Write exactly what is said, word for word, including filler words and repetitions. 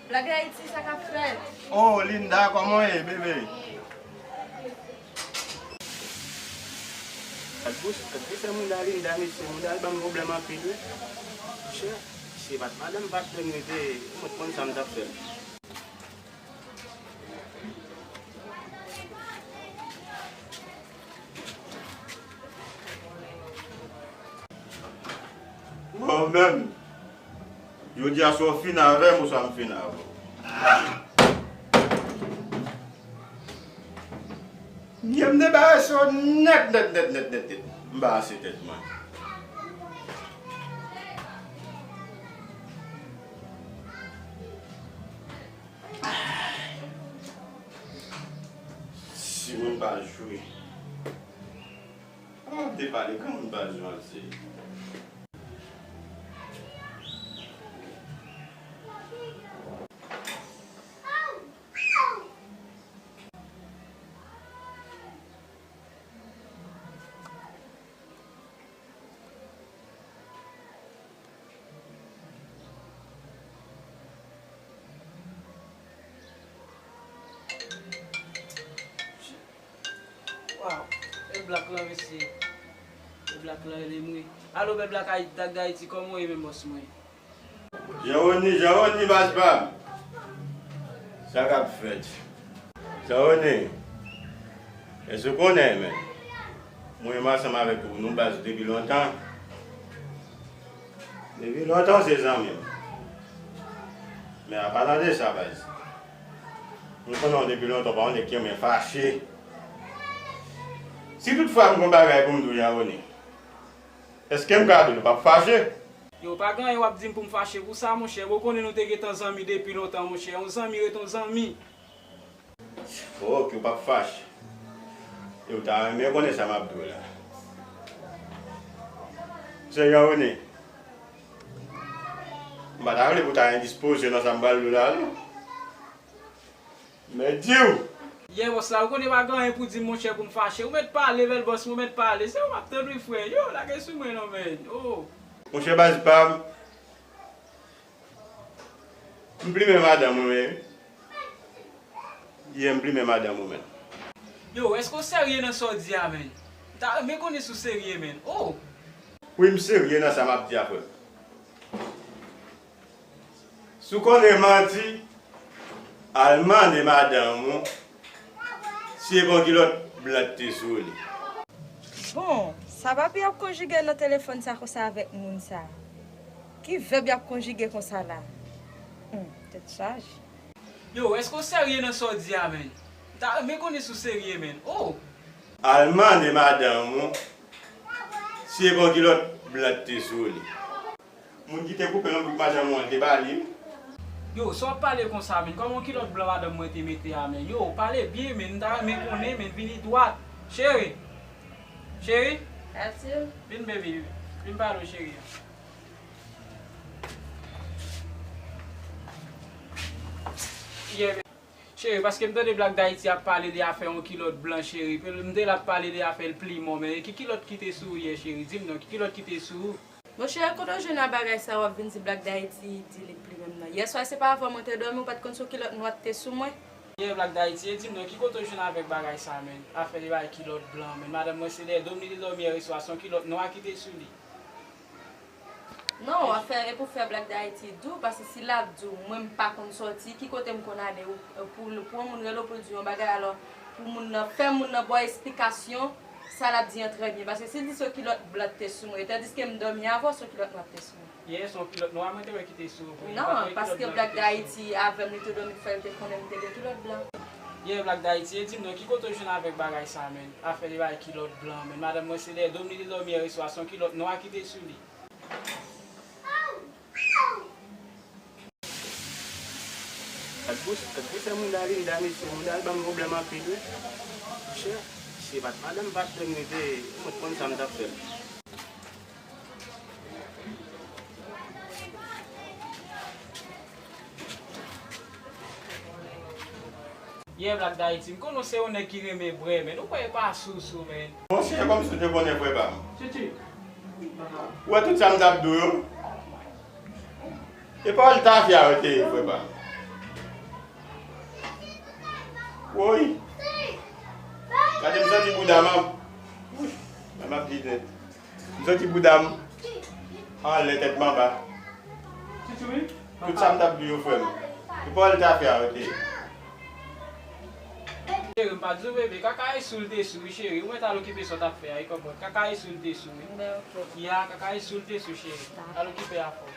Black Haiti, sa k ap fèt? Oh, Linda, kòman w ye, bebe? Gad bous, gad bous a mouda Linda, mesye, mouda al ban m pwoblèm anpil, wi. Monchè, si se pa t madanm pa t dwe m rete, ou mèt konn sa m t ap fè. Mwen menm, jodi a swa w fin avè m oswa m fin avè w. Nye m debarase w nèt, nèt, nèt, nèt, nèt, nèt. M ba ase tèt mwen. Si moun pa jwe. Ah, te pale, granmoun pa jwe al se. Waw, e Black lan, mesye. E Black lan rele m, wi. Alo, bèl Black Ay-, Black Dayiti, kòman w ye menm, bòs mwen? Jeroni, Jeroni, baz pa m. Sa k ap fèt? Jeroni, èske w konnen, men, mwen menm ansanm avèk ou, nou baz depi lontan. Depi lontan, se zanmi m. Men apadan de sa, baz, m konnen w depi lontan, w pa yon nèg ki renmen fache. Si toutfwa m gen yon bagay pou m di w, Jeroni, èske m ka di w nou p ap fache? Yo, pa gen anyen w ap di m pou m fache pou sa, monchè. Bon, ou konnen nou te gentan zanmi depi lontan, monchè. Yon zanmi ret yon zanmi. Fòk ou p ap fache. E ou ta renmen konnen sa m ap di w la. Mesye Jeroni, m pa ta vle pou w ta endispoze nan sa m pral di w la, non. Men di w! Yè, bòs la, ou konnen pa gen anyen pou di m, monchè, pou m fache. Ou mèt pale, bèl bòs mwen, ou mèt pale. Se ou m ap tann, wi, frè. Yo, lage sou mwen, non, men. Oh. Monchè, baz pa m, m plimen madanm mwen, wi. Yè, m plimen madanm mwen, men. Yo, èske w serye nan sa w di a, men? M ta renmen konnen si w serye, men. Oh! Wi, m serye nan sa m ap di a, frè m. Si w konnen manti, al mande madanm ou si e pa yon kilòt blan ki te sou li. Bon, sa papi ap konjige nan telefòn sa konsa avèk moun sa? Ki vèb y ap konjige konsa la? Hum, tèt chaje. Yo, èske w serye nan sa w di a, men? M ta renmen konnen si w serye, men. Oh! Al mande madanm ou si e pa yon kilòt blan ki te sou li. Moun ki te koupe nan bout madanm ou an, li te ba li, wi. Yo, sa w ap pale konsa, men? Kòman kilòt blan madanm mwen te mete a, men? Yo, pale byen, men. M ta renmen konnen, men. Vini dwat. Cheri. Cheri. Vin, baby. Vin pale w, cheri. Yeah, men. Cheri, paske m tande Black Dayiti ap pale de afè yon kilòt blan, cheri. M te la ap pale de afè l pliman, men ki kilòt ki te sou ou yè, cheri? Di m non, ki kilòt ki te sou ou? Monchè, kote w jwenn a bagay sa w ap vin di Black Dayiti di li plimen m nan? Yèswa, se pa avè w mwen te dòmi, ou pa t konn se yon kilòt nwa ki te sou mwen? Yè, Black Dayiti, e di m non, ki kote w jwenn avèk bagay sa, men? Afè de bay kilòt blan, men. Madanm mwen, se dèyè do m li te dòmi yè oswa, se yon kilòt nwa ki te sou li. Non, afè, e pou fè Black Dayiti di w, paske si l ap di w, mwen m pa konn sòti, ki kote m konn ale, ou, pou, pou yon moun rele w pou l di w yon bagay, alò, pou moun nan, fè moun nan ba w esplikasyon, sa l ap di an trè byen. Paske si l di se yon kilòt blan ki te sou mwen, tandiske m dòmi avè w, se yon kilòt nwa ki te sou mwen. Yè, se yon kilòt nwa mwen te wè ki te sou ou, wi. Non, paske Black Dayiti avè m, li te dòmi, fè l te konnen m te gen kilòt blan. Yè, Black Dayiti, e di m non, ki kote w jwenn avèk bagay sa, men? Afè de bay kilòt blan, men. Madanm mwen, se dèyè do m li te dòmi yè oswa, se yon kilòt nwa ki te sou li. Gad gwosè, gad gwosè mouda Linda, mesye, mouda al ban m pwoblèm anpil, wi. Monchè, si se pa t madanm pa t dòmi, te, ou mèt konn sa m t ap fè. Yeah, Black Dayiti, m konnen w se yon nèg ki renmen bwè, men. Ou kwè e pa sousou, men. Bon, Se kòmsi w te konnen, frè pa m. Ou wè tout sa m t ap di w yo? E pawòl tafya yo te ye, frè pa m. Woy! Gade, m santi bouda m ap, woy, m ap di nèt. M santi bouda m anlè, tèt m anba. Tout sa m t ap di yo, frè m, e pawòl tafya yo te ye. Cheri, m pa di w, bebe, kaka e sou l te sou, wi, cheri. Ou mèt al okipe sa w t ap fè a, wi, konprann. Kaka e sou l te sou, wi. Ya, kaka e sou l te sou, cheri. Al okipe afè w.